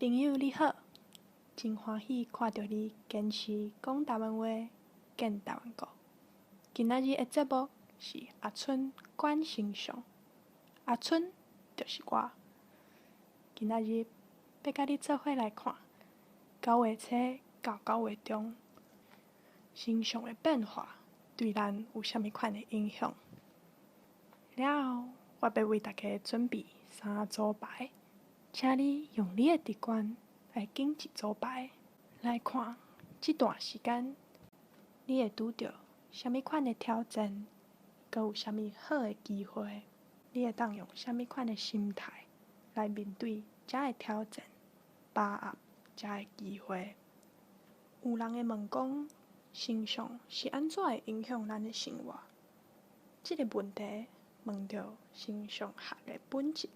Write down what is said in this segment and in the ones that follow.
朋友你好，真歡喜看著你堅持講台灣話，建台灣國。今仔日的節目是阿春觀星象，阿春就是我。今仔日欲佮你做伙來看9月初到9月中，星象的變化對咱有啥物款的影響。了後，我欲為大家準備三組牌，請你用你的直觀來揀一組牌來看，這段時間你會拄著啥物款的挑戰，閣有啥物好的機會，你會當用啥物款的心態來面對這个挑戰，把握這个機會。有人會問講，星象是按怎會影響咱的生活？這个問題問著星象學的本質。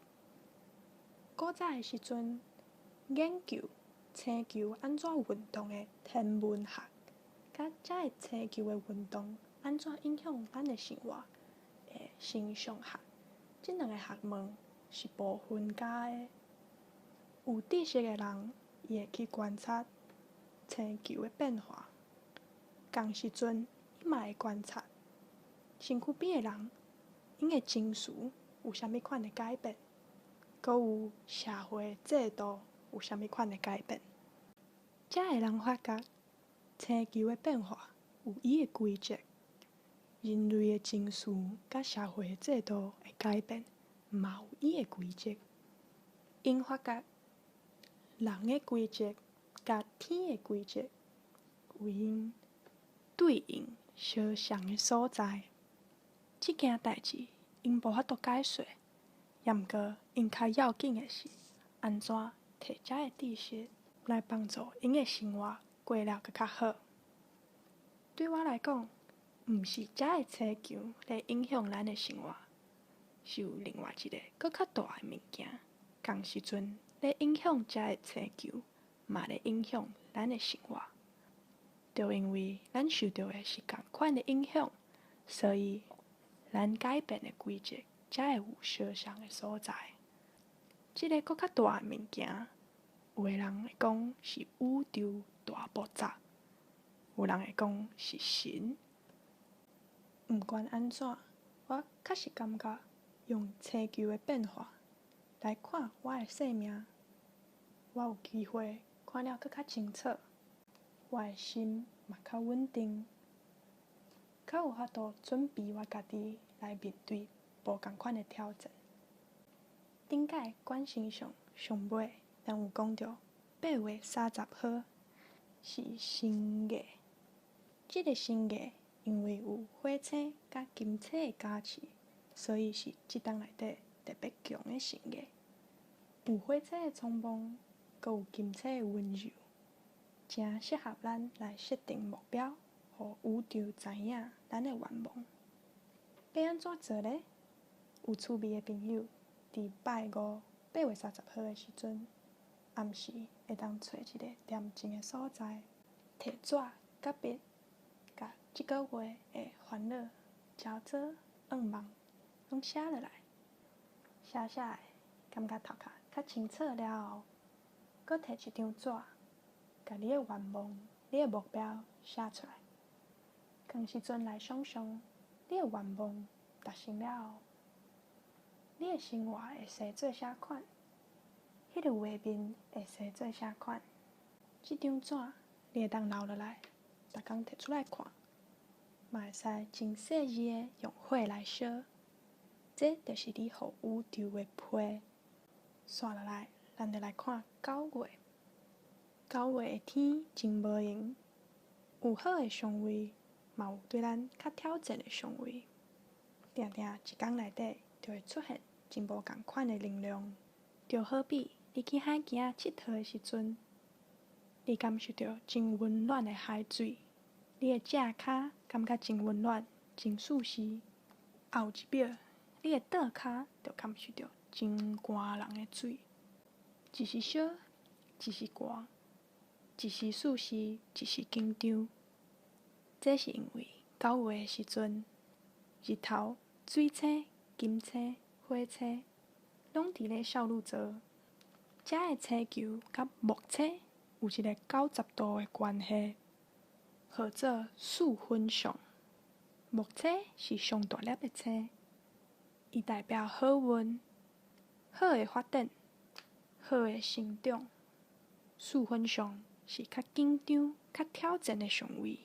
古早的時陣，研究星球按怎運動的天文學，佮這个星球的運動按怎影響咱的生活的星象學，這兩個學問是無分家的。有知識的人，伊會去觀察星球的變化，仝時陣伊嘛會觀察身軀邊的人，𪜶的情緒有啥物款的改變，閣有社會制度有啥物款的改變。才會人發覺星球的變化有伊的規則，人類的情緒佮社會制度的改變嘛有伊的規則。𪜶發覺人的規則佮天的規則有𪜶對應相像的所在。這件代誌𪜶無法度解說，也毋過𪜶較要緊的是，按怎提這个知識來幫助𪜶的生活過了閣較好。對我來講，毋是這个星球咧影響咱的生活，是有另外一个閣較大的物件，仝時陣咧影響這个星球，嘛咧影響咱的生活。就因為咱受著的是仝款的影響，所以咱改變的軌跡才會有相像的所在。這個閣較大的物件，有的人會講是宇宙大爆炸，有人會講是神。毋管按怎，我確實感覺用星球的變化來看我的生命，我有機會看了閣較清楚，我的心嘛較穩定，較有法度準備我家己來面對無仝款的挑戰。頂擺觀星象上尾，咱有講著8月30號是新月。這个新月因為有火星佮金星的加持，所以是這冬內底特別強的新月。有火星的匆忙，閣有金星的溫柔，誠適合咱來設定目標，予宇宙知影咱的願望。欲按怎做呢？有趣味的朋友，佇拜五8月30號的時陣，暗時會當揣一個恬靜的所在，提紙佮筆，共這个月的煩惱、焦躁、願望攏寫落來，寫寫的感覺頭殼較清楚了後，閣提一張紙，共你的願望、你的目標寫出來。仝時陣來想像，你的願望達成了後，你的生活會生做啥款？彼个畫面會生做啥款？這張紙你會當留落來，逐工提出來看，嘛會使真細膩的用火來燒。這就是你予宇宙的批。紲落來，咱就來看九月。九月的天真無閒，有好的相位，嘛有對咱較挑戰的相位。定定一工內底就會出現真無仝款的能量，就好比你去海墘仔𨑨迌的時陣，你感受著真溫暖的海水，你的正跤感覺真溫暖、真舒適。後一秒，你的倒跤就感受著真寒人的水，一時燒，一時寒，一時舒適，一時緊張。這是因為九月的時陣，日頭、水星、金星、火星攏佇咧少女座，遮个星球佮木星有一个90度的關係，號做四分相。木星是上大粒的星，伊代表好運、好的發展、好的成長。四分相是較緊張、較挑戰的相位，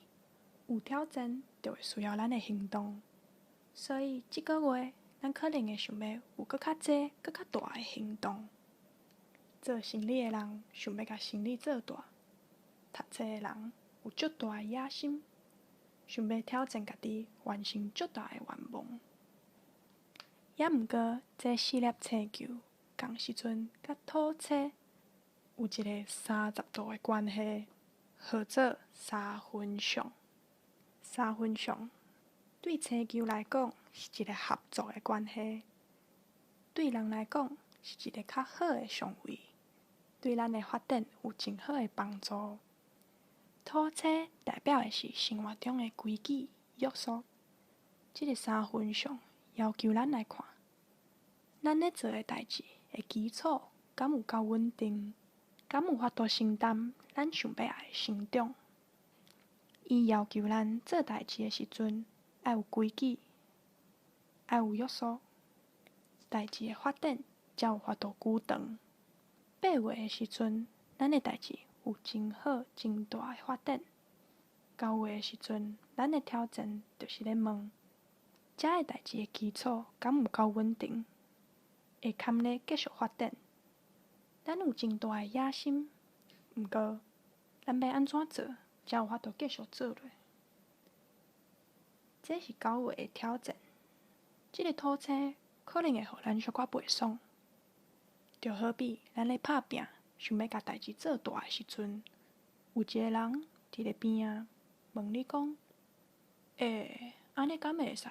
有挑戰就會需要咱的行動。所以這個月，咱可能會想欲有閣較濟、閣較大的行動。做生理的人想欲共生理做大，讀冊的人有足大的野心，想欲挑戰家己，完成足大的願望。也毋過，這四粒星球仝時陣佮土星有一個30度的關係，號做三分相。三分相對星球來講是一個合作的關係，對人來講是一個較好的相位，對咱的發展有真好的幫助。土星代表的是生活中的規矩約束，這個三分相要求咱來看，咱咧做的代誌的基礎敢有夠穩定，敢有法度承擔咱想欲愛的成長。伊要求咱做代誌的時陣，愛有規矩，愛有約束，代誌的發展才有法度久長。八月的時陣，咱的代誌有真好、真大的發展。九月的時陣，咱的挑戰就是咧問，遮个代誌的基礎敢有夠穩定，會堪咧繼續發展。咱有真大的野心，毋過咱欲按怎做，才有法度繼續做落？這是九月的挑戰。這个土星可能會予咱小可袂爽，就好比咱咧拍拚，想欲共代誌做大的時陣，有一個人佇咧邊仔問你講：欸，按呢敢會使？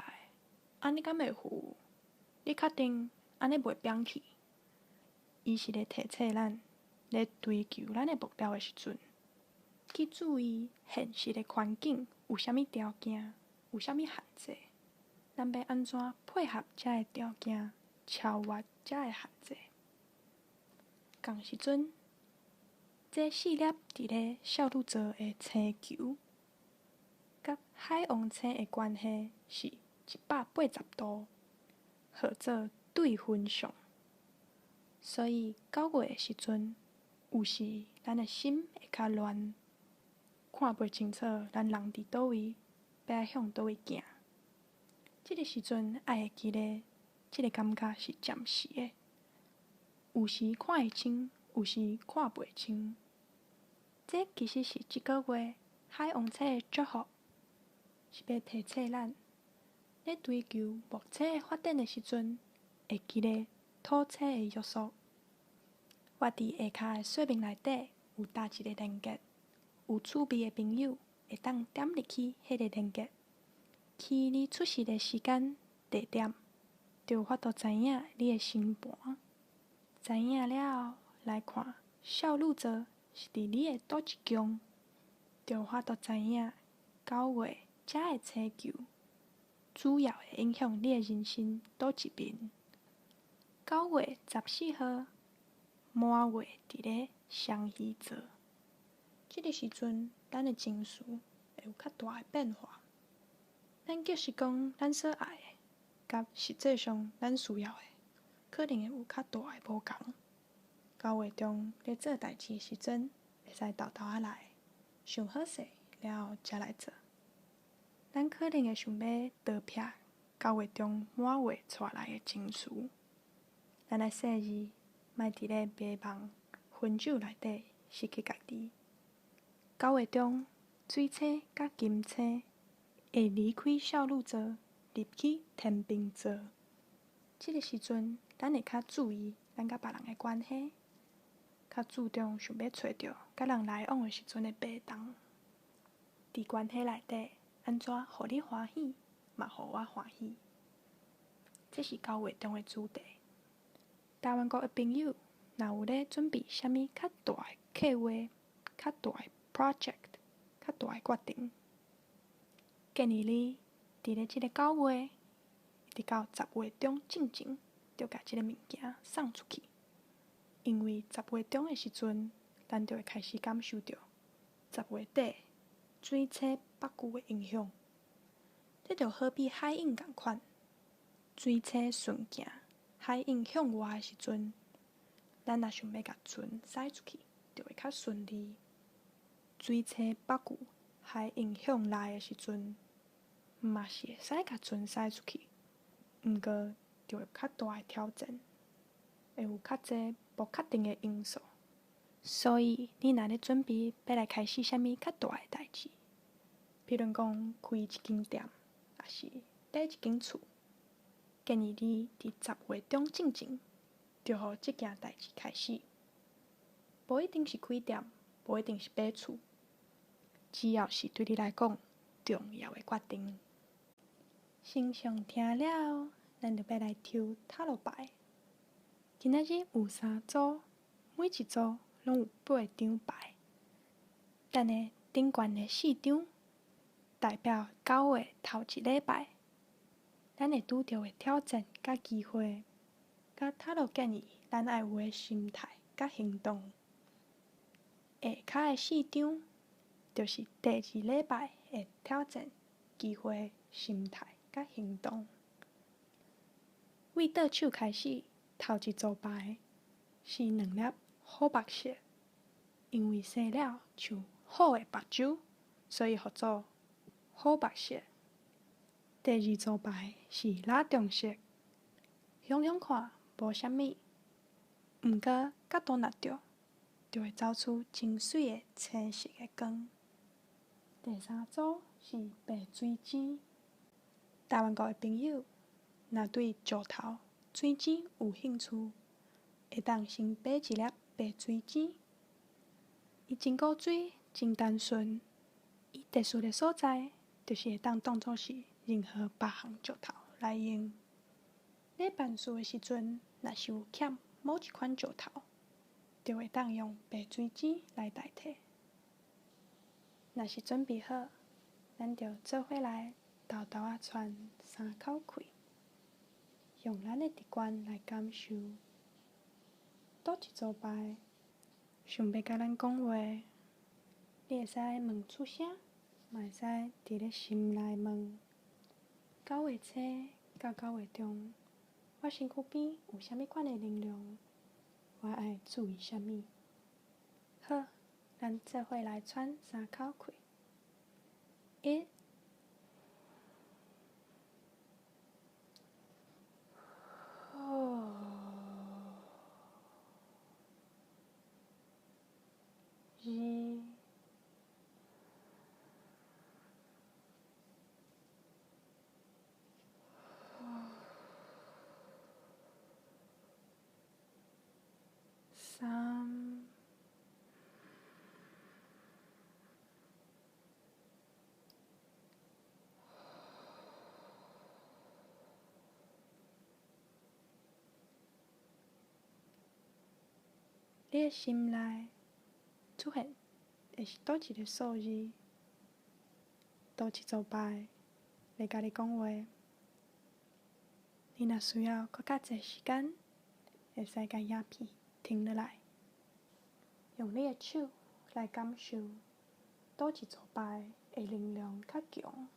按呢敢會赴？你確定按呢袂扁去？伊是咧提醒咱，咧追求咱的目標的時陣，去注意現實的環境有啥物條件，有啥物限制，咱欲按怎配合遮个條件，超越遮个限制。仝時陣，這四粒佇咧少女座的星球，佮海王星的關係是180度，號做對分相。所以九月的時陣，有時咱的心會較亂，看袂清楚咱人佇佗位，欲愛向佗位行。這个時陣愛會記咧，這个感覺是暫時的，有時看會清，有時看袂清。這其實是這個月海王星的祝福，是欲提醒咱，咧追求木星的發展的時陣，會記咧土星的約束。我佇下跤的說明內底有貼一個連結，有趣味的朋友會當點入去彼个連結，去你出世的時間、地點，就有法度知影你的星盤。知影了後，來看少女座是佇你的佗一宮，就有法度知影九月遮个星球主要會影響你的人生佗一面。9月14號，滿月佇咧雙魚座，這个時陣，咱的情緒會有較大的變化。咱就是講，咱所愛的，佮實際上咱需要的，可能會有較大的無仝。九月中咧做代誌的時陣，會使沓沓仔來，想好勢了後才來做。咱可能會想欲逃避九月中滿月帶來的情緒。咱愛細膩，莫佇咧迷茫、分手內底失去家己。九月中，水星佮金星會離開少女座，入去天秤座。這个時陣，咱會較注意咱佮別人的關係，較注重想欲揣著佮人來往的時陣的變動。佇關係內底，按怎予你歡喜，嘛予我歡喜。這是九月中的主題。台灣國的朋友，若有咧準備啥物較大的計劃、較大的 project、較大的決定，建議你佇咧這个九月，一直到10月中進前，著共這个物件送出去。因為十月中的時陣，咱就會開始感受著10月底水星北踞的影響。這就好比海湧仝款，水星順行，海湧向外的時陣，咱若想欲共船駛出去，就會較順利。水星北踞，海湧向內的時陣，嘛是會使共船駛出去，毋過就會有較大的挑戰，會有較濟無確定的因素。所以，你若咧準備欲來開始啥物較大的代誌，比如講開一間店，抑是買一間厝，建議你佇十月中進前，就予這件代誌開始。無一定是開店，無一定是買厝，只要是對你來講重要的決定。星象聽了，咱就欲來抽塔羅牌。今仔日有三組，每一組攏有八張牌。等下頂懸的四張，代表9月頭一禮拜，咱會拄著的挑戰佮機會，佮塔羅建議咱愛有的心態佮行動。下跤的四張，就是第二禮拜的挑戰、機會、心態佮行動。為倒手開始，頭一組牌是兩粒虎目石，因為生了像虎的目睭，所以號做虎目石。第二組牌是蠟燭石，遠遠看無啥物，毋過角度若對，就會走出真媠的青色的光。第三組是白水晶，台灣國的朋友若對石頭、水晶有興趣，會當先買一粒白水晶。伊真古錐，真單純，伊特殊的所在，就是會當當做是任何別項石頭來用。咧辦事的時陣，若是有欠某一款石頭，就會當用白水晶來代替。若是準備好，咱就做伙來沓沓仔喘三口氣，用咱的直觀來感受，佗一組牌想欲共咱講話，你會使問出聲，嘛會使佇咧心內問。9月初到9月中，我身軀邊有啥物款的能量？我愛注意啥物？好，咱做伙來喘三口氣。一、二、三。你的心內出現的是佗一个數字，佗一組牌來共你講話。你若需要閣較濟時間，會使共影片停落來，用你的手來感受佗一組牌的能量較強。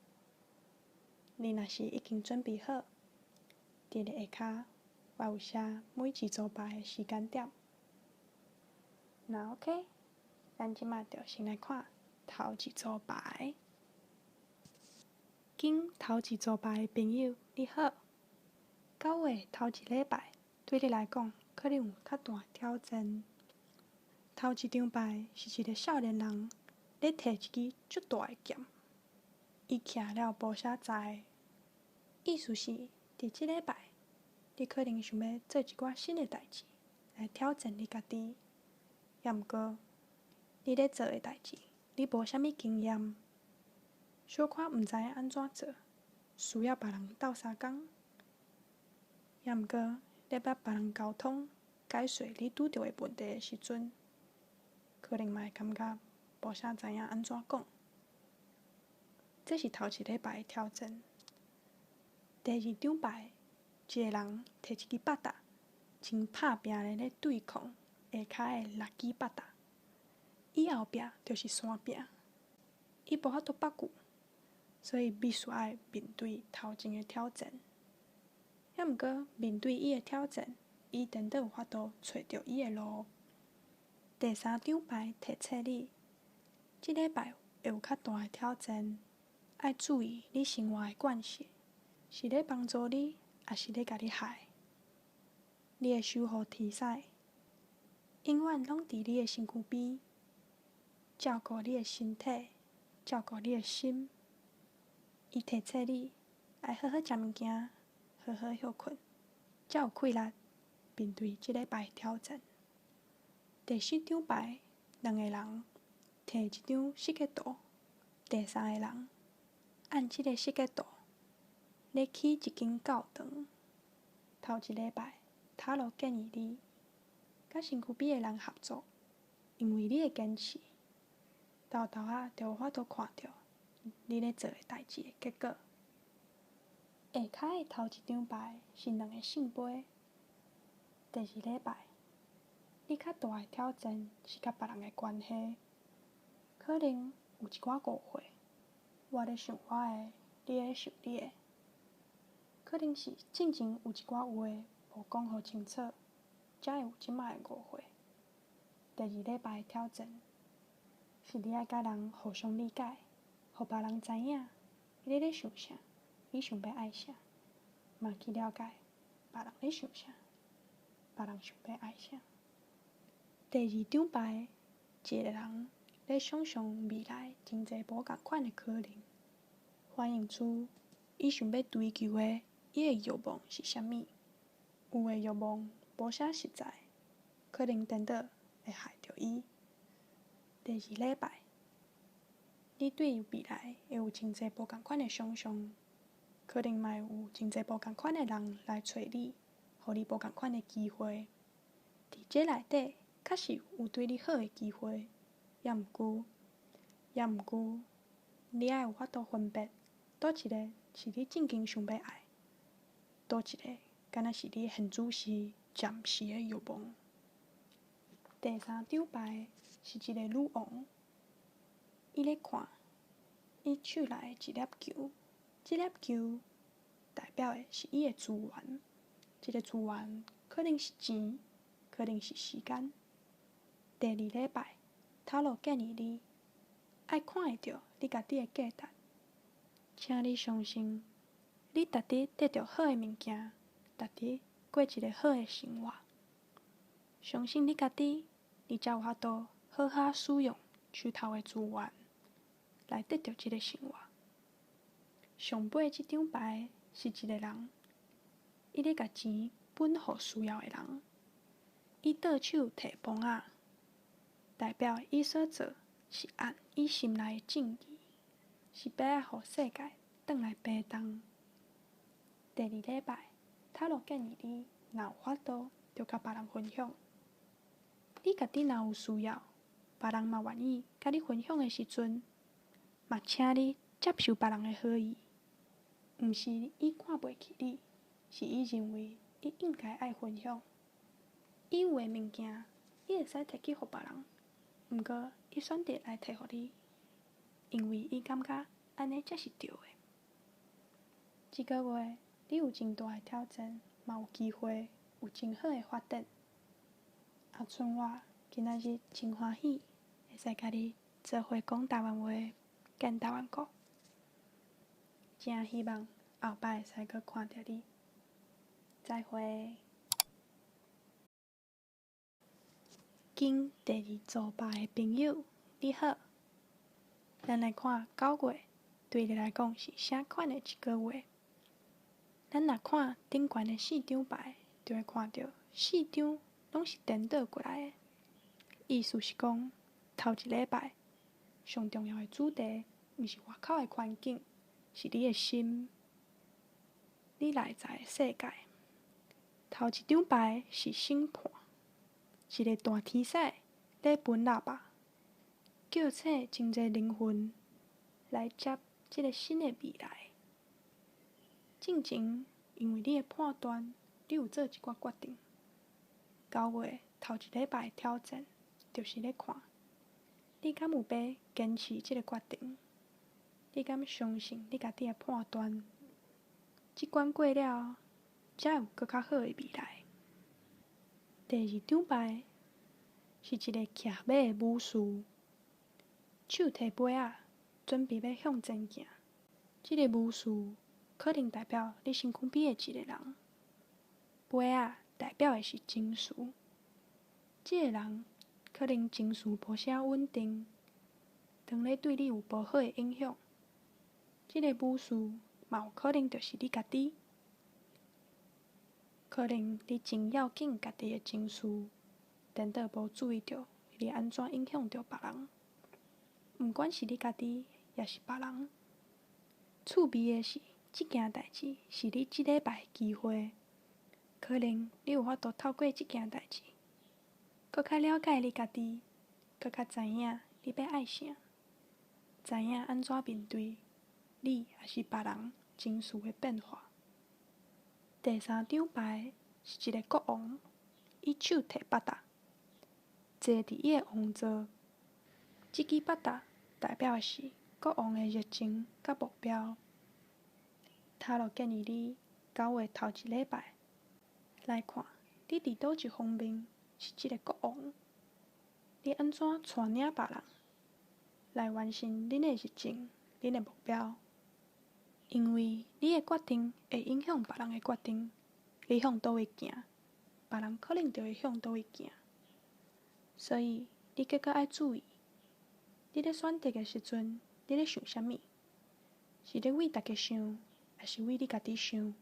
你若是已經準備好，佇咧下跤我有寫每一組牌的時間點。那 OK，咱這馬就先來看頭一組牌。揀頭一組牌的朋友，你好。9月頭一禮拜，對你來講可能有較大挑戰。頭一張牌是一个少年人咧提一支足大的劍，伊徛了無啥在，意思是佇這禮拜，你可能想欲做一寡新的代誌來挑戰你家己。抑毋過，你咧做的代誌，你無啥物經驗，小可毋知影按怎做，需要別人鬥相共。抑毋過，咧欲別人溝通，解說你拄著的問題的時陣，可能嘛會感覺無啥知影按怎講。這是頭一禮拜的挑戰。第二張牌，一个人提一支腹罩，真拍拚咧咧對抗下跤的六支八搭，伊後壁就是山壁，伊無法度縛久，所以必須愛面對頭前的挑戰。猶毋過面對伊的挑戰，伊顛倒有法度揣著伊的路。第三張牌提醒你，這禮拜會有較大的挑戰，愛注意你生活的慣性，是咧幫助你，抑是咧共你害？你的守護天使，永遠攏佇你的身軀邊，照顧你的身體，照顧你的心。伊提醒你，愛好好食物件，好好歇睏，才有氣力面對這禮拜的挑戰。第四張牌，兩个人提一張設計圖，第三个人按這個設計圖咧起一間教堂。頭一禮拜，塔羅建議你佮身軀邊的人合作，因為你的堅持，沓沓仔就有法度看著你咧做的代誌的結果。下跤的頭一張牌是兩个聖杯。第二禮拜，你較大的挑戰是佮別人的關係，可能有一寡誤會。我咧想我的，你咧想你的，可能是進前有一寡話無講予清楚，才會有這擺的誤會。第二禮拜的挑戰是你愛佮人互相理解，予別人知影你咧想啥，你想欲愛啥，嘛去了解別人咧想啥，別人想欲愛啥。第二張牌，一个人咧想像未來真濟無仝款的可能，反映出伊想欲追求的，伊的欲望是啥物。有的欲望無啥實在，可能顛倒會害著伊。第二禮拜，你對未來會有真濟無仝款的想像，可能嘛會有真濟無仝款的人來揣你，予你無仝款的機會。佇這內底，確實有對你好的機會，猶毋過，你愛有法度分別，佗一个是你正經想欲愛，佗一个敢若是你現此時暫時的欲望。第三張牌是一個女王，伊咧看伊手內的一粒球，這粒球代表的是伊的資源，這个資源可能是錢，可能是時間。第二禮拜，塔羅建議你愛看會著你家己的價值，請你相信，你值得得著好的物件，值得過一个好的生活。相信你家己，你才有法度好好使用手頭的資源，來得著這个生活。上尾這張牌是一个人，伊咧共錢分予需要的人，伊倒手提磅仔，代表伊所做是按伊心內的正義，是欲愛予世界轉來平重。第二禮拜，塔羅建議你，若有法度，著佮別人分享。你家己若有需要，別人嘛願意佮你分享的時陣，嘛請你接受別人的好意。毋是伊看袂起你，是伊認為伊應該愛分享。伊有的物件，伊會使提去予別人，毋過伊選擇來提予你，因為伊感覺按呢才是對的。這個月你有真大的挑戰，嘛有機會有真好的發展。阿春我今仔日真歡喜，會使佮你做伙講台灣話，見台灣國。誠希望後擺會使閣看著你。再會。經第二組牌的朋友，你好。咱來看9月對你來講是啥款的一個月？咱若看頂懸的四張牌，就會看著四張攏是顛倒過來的。意思是講，頭一禮拜上重要的主題，毋是外口的環境，是你的心，你內在的世界。頭一張牌是審判，一个大天使咧分喇叭，叫醒真濟靈魂來接這个新的未來。進前因為你的判斷，你有做一寡決定。9月頭一禮拜的挑戰，就是咧看你敢有欲堅持這个決定，你敢相信你家己的判斷？這關過了，才會有閣較好的未來。第二張牌是一个騎馬的武士，手提杯仔，準備欲向前行。這个武士可能代表你身軀邊的一个人，杯仔代表的是情緒。這个人可能情緒無啥穩定，當咧對你有無好的影響。這个武士嘛有可能就是你家己，可能你真要緊家己的情緒，顛倒無注意著你按怎影響著別人。毋管是你家己，抑是別人。趣味的是，這件代誌是你這禮拜的機會，可能你有法度透過這件代誌，閣較了解你家己，閣較知影你欲愛啥，知影按怎面對你抑是別人情緒的變化。第三張牌是一个國王，伊手提八達，坐佇伊的王座。這支八達代表的是國王的熱情佮目標。塔羅建議你9月頭一禮拜來看，你佇佗一方面是這个國王，你按怎帶領別人來完成恁的熱情、恁的目標？因為你的決定會影響別人的決定，你向佗位行，別人可能就會向佗位行。所以你閣較愛注意，你咧選擇的時陣，你咧想啥物？是咧為大家想，抑是為你家己想？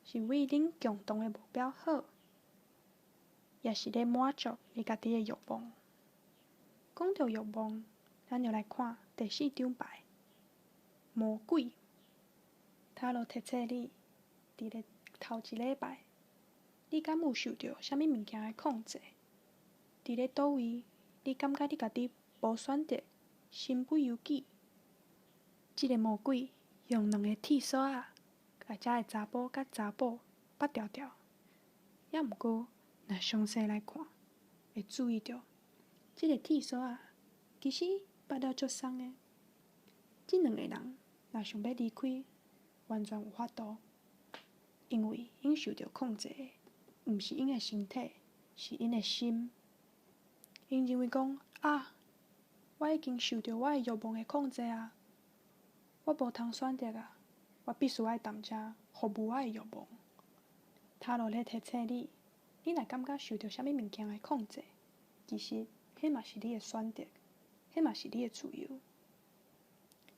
是為恁共同的目標好，抑是咧滿足你家己的欲望？講著欲望，咱就來看第四張牌，魔鬼。塔羅提醒你，佇咧頭一禮拜，你敢有受著啥物物件的控制？佇咧佗位，你感覺你家己無選擇，身不由己？這个魔鬼用兩个鐵索仔，共遮的查埔佮查某縛牢牢。抑毋過，若詳細來看，會注意著，這个鐵索仔其實縛了足鬆的。這兩个人若想欲離開，完全有法度，因為𪜶受著控制的，毋是𪜶的身體，是𪜶的心。𪜶認為講啊，我已經受著我的欲望的控制啊，我無通選擇啊，我必須愛踮遮服務我的欲望。塔羅咧提醒你，你若感覺受著啥物物件的控制，其實彼嘛是你的選擇，彼嘛是你的自由。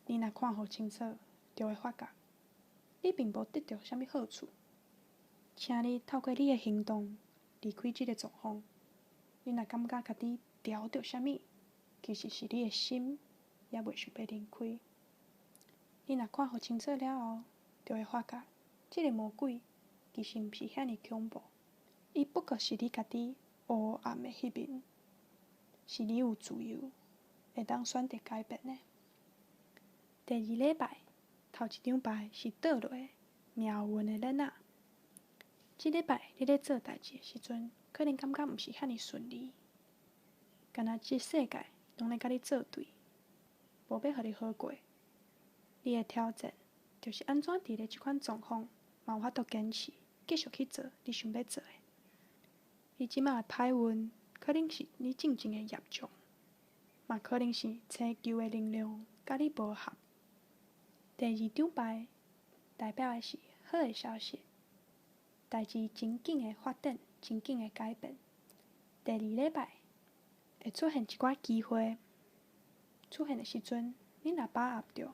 你若看予清楚，就會發覺你並無得著啥物好處。請你透過你的行動離開這個狀況。你若感覺家己牢著啥物，其實是你的心猶未想欲離開。你若看予清楚了後，就會發覺這个魔鬼其實毋是遐爾恐怖，伊不過是你家己黑暗的彼面，是你有自由會當選擇改變的。第二禮拜頭一張牌是倒落命運的鏈仔。這禮拜你咧做代誌的時陣，可能感覺毋是遐爾順利，敢若這世界攏咧佮你作對，無欲予你好過。你的挑戰就是按怎佇咧這款狀況，嘛有法度堅持，繼續去做你想欲做的。你這馬的歹運，可能是你進前的業障，嘛可能是星球的能量佮你無合。第二張牌代表的是好的消息，代誌真緊的發展，真緊的改變。第二禮拜會出現一寡機會，出現的時陣，你若把握著，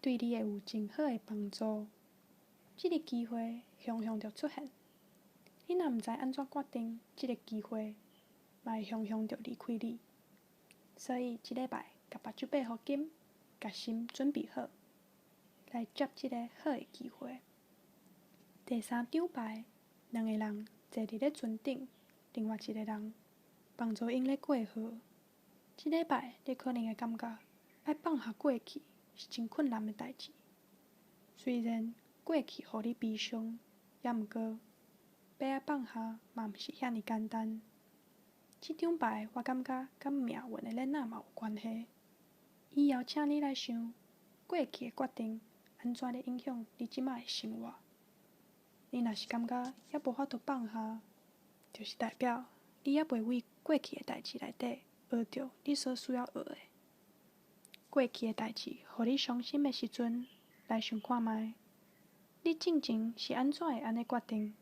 對你會有真好的幫助。這个機會雄雄著出現，你若毋知按怎決定，這个機會嘛會雄雄著離開你。所以，這禮拜共目睭閉予緊，共心準備好，來接這个好的機會。第三張牌，兩个人坐佇咧船頂，另外一个人幫助𪜶咧過河。這禮拜你可能會感覺愛放下過去是真困難的代誌。雖然過去予你悲傷，抑毋過欲愛放下嘛毋是遐爾簡單。這張牌我感覺佮命運的鏈仔嘛有關係。伊邀請你來想過去的決定按怎咧影響你這馬的生活。你若是感覺猶無法度放下，就是代表你猶袂為過去的代誌內底學著你所需要學的。過去的代誌予你傷心的時陣，來想看覓，你進前是按怎會按呢決定？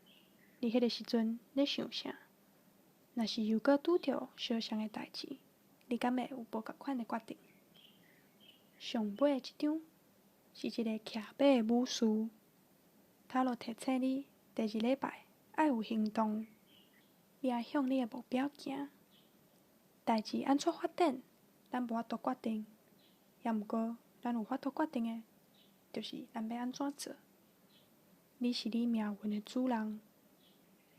你彼个時陣咧想啥？若是又閣拄著相像的代誌，你敢會有無仝款的決定？上尾這張是一个騎馬的武士，塔羅提醒你，第二禮拜愛有行動，你愛向你的目標行。代誌按怎發展，咱無法度決定，猶毋過咱有法度決定的，就是咱欲按怎做。你是你命運的主人，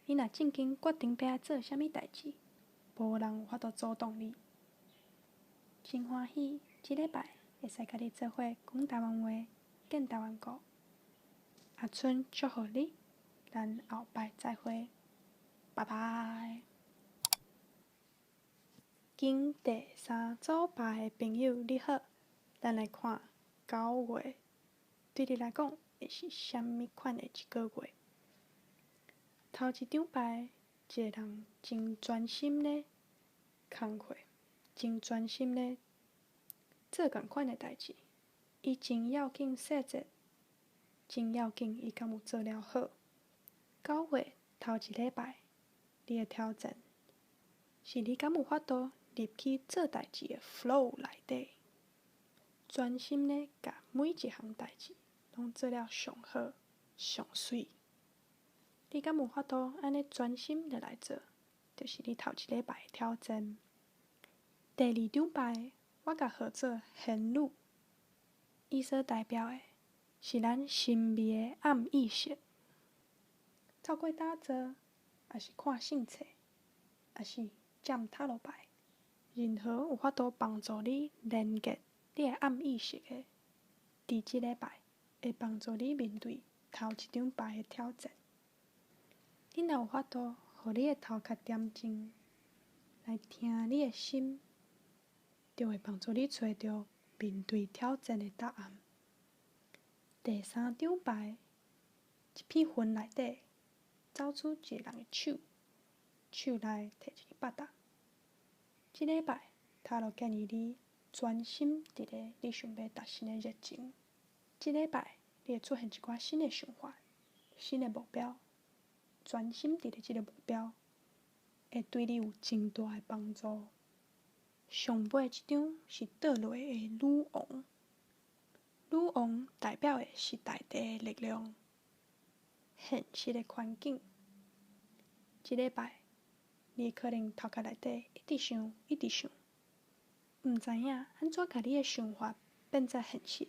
你若正經決定欲愛做啥物代誌，無人有法度阻擋你。真歡喜，這禮拜會使佮你做伙講台灣話，見台灣語。阿春祝福你，咱後擺再會，拜拜。揀第三組牌的朋友你好，咱來看9月對你來講會是啥物款的一個月？頭一張牌，一个人真專心咧工課，真專心咧做仝款的代誌，伊真要緊細節，真要緊伊敢有做了好。9月頭一禮拜，你的挑戰是你敢有法度入去做代誌的 flow 內底，專心咧共每一項代誌攏做了上好、上媠。你敢有法度按呢專心落來做，就是你頭一禮拜的挑戰。第二張牌，我共號做仙女，伊所代表的是咱神秘的暗意識。透過打坐，抑是看相冊，抑是占塔羅牌，任何有法度幫助你連結你的暗意識的，佇這禮拜會幫助你面對頭一張牌的挑戰。你若有法度，予你的頭殼恬靜，來聽你的心，就會幫助你揣著面對挑戰的答案。第三張牌，一片雲內底走出一個人的手，手內提一个腹膡。這禮拜，塔羅建議你專心佇咧你想欲達成的熱情。這禮拜，你會出現一寡新的想法、新的目標，專心佇咧這个目標，會對你有真大的幫助。上尾這張是倒落的女王，女王代表的是大地的力量、現實的環境。這禮拜，你可能頭殼內底一直想，一直想，毋知影按怎共你的想法變做現實。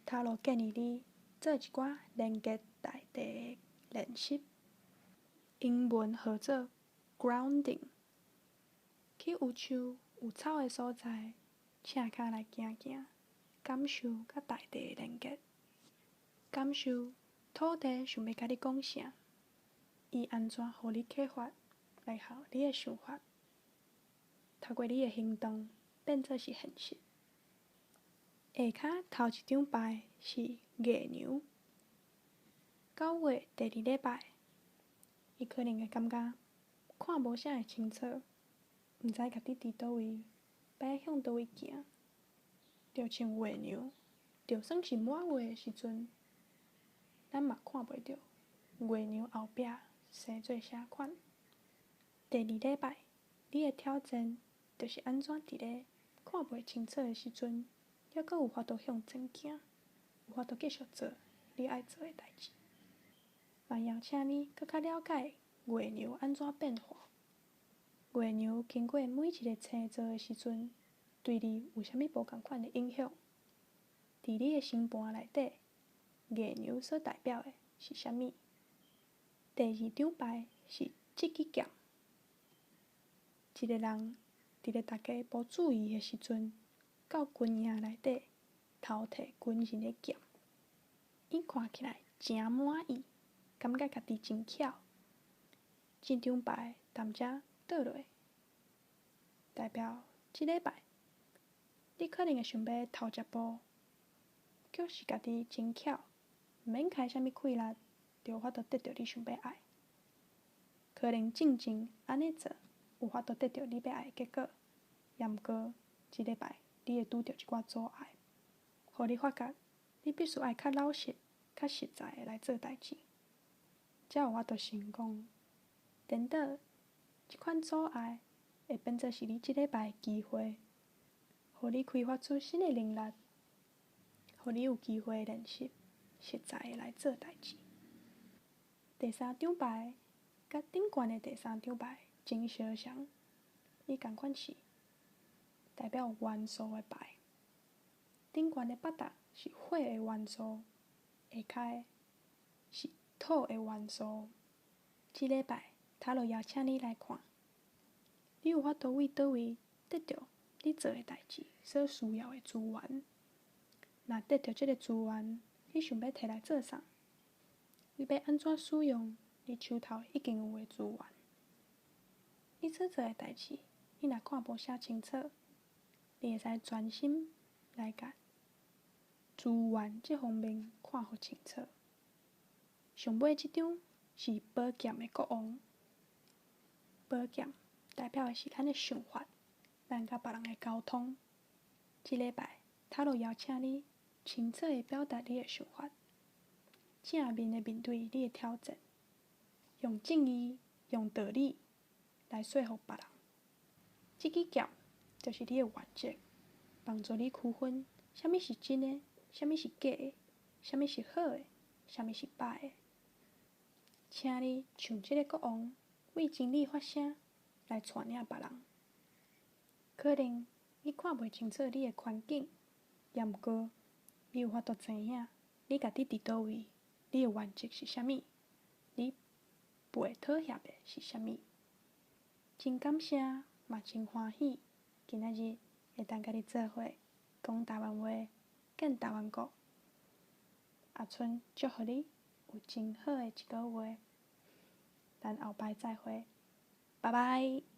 塔羅建議你做一寡連結大地的練習，英文號做 grounding。去有樹有草的所在，赤跤來行行，感受佮大地的連結，感受土地想欲共你講啥，伊按怎予你啟發，來予你的想法，透過你的行動變做是現實。下跤頭一張牌是月娘，9月第二禮拜，伊可能會感覺看無啥會清楚，毋知家己佇佗位，欲向佗位行，就像月娘，就算是滿月的時陣，咱嘛看袂著月娘後壁生做啥款。第二禮拜，你的挑戰就是按怎佇咧看袂清楚的時陣，猶閣有法度向前行，有法度繼續做你愛做的代誌。嘛邀請你閣較了解月娘按怎變化。月娘經過每一个星座的時陣，對你有啥物無仝款的影響？佇你的星盤內底，月娘所代表的是啥物？第二張牌是這支劍，一个人佇咧大家無注意的時陣，到軍營內底偷提軍人的劍，伊看起來誠滿意。感覺家己真巧。這張牌踮遮倒落，代表這禮拜你可能會想欲偷食步，卻是家己真巧，毋免開啥物氣力，就有法度得著你想欲愛。可能進前按呢做，有法度得著你欲愛的結果。毋過，這禮拜你會拄著一寡阻礙，予你發覺你必須愛較老實、較實在的來做代誌，才有法度成功。顛倒，這款阻礙會變做是你這禮拜的機會，予你開發出新的能力，予你有機會練習實在的來做代誌。第三張牌佮頂懸的第三張牌真相像，伊仝款是代表元素的牌。頂懸的腹肚是火的元素，下跤的是土的元素。這禮拜，塔羅邀請你來看，你有法度對佗位得著你做的代誌所需要的資源。若得著這个資源，你想欲提來做啥？你欲按怎使用你手頭已經有的資源？你所做的代誌，你若看無啥清楚，你會使專心來共資源這方面看予清楚。上尾這張是寶劍的國王，寶劍代表的是咱的想法，咱佮別人的溝通。這禮拜，塔羅邀請你清楚的表達你的想法，正面的面對你的挑戰，用正義、用道理來說服別人。這支劍就是你的原則，幫助你區分啥物是真的，啥物是假的，啥物是好的，啥物是歹的。請你像這个國王，為真理發聲，來帶領別人。可能你看袂清楚你的環境，毋過你有法度知影你家己佇佗位，你的原則是啥物，你袂妥協的是啥物。真感謝，嘛真歡喜，今仔日會當佮你做伙講台灣話，見台灣國。阿春祝福你有真好的一个月，咱後擺再會，拜拜。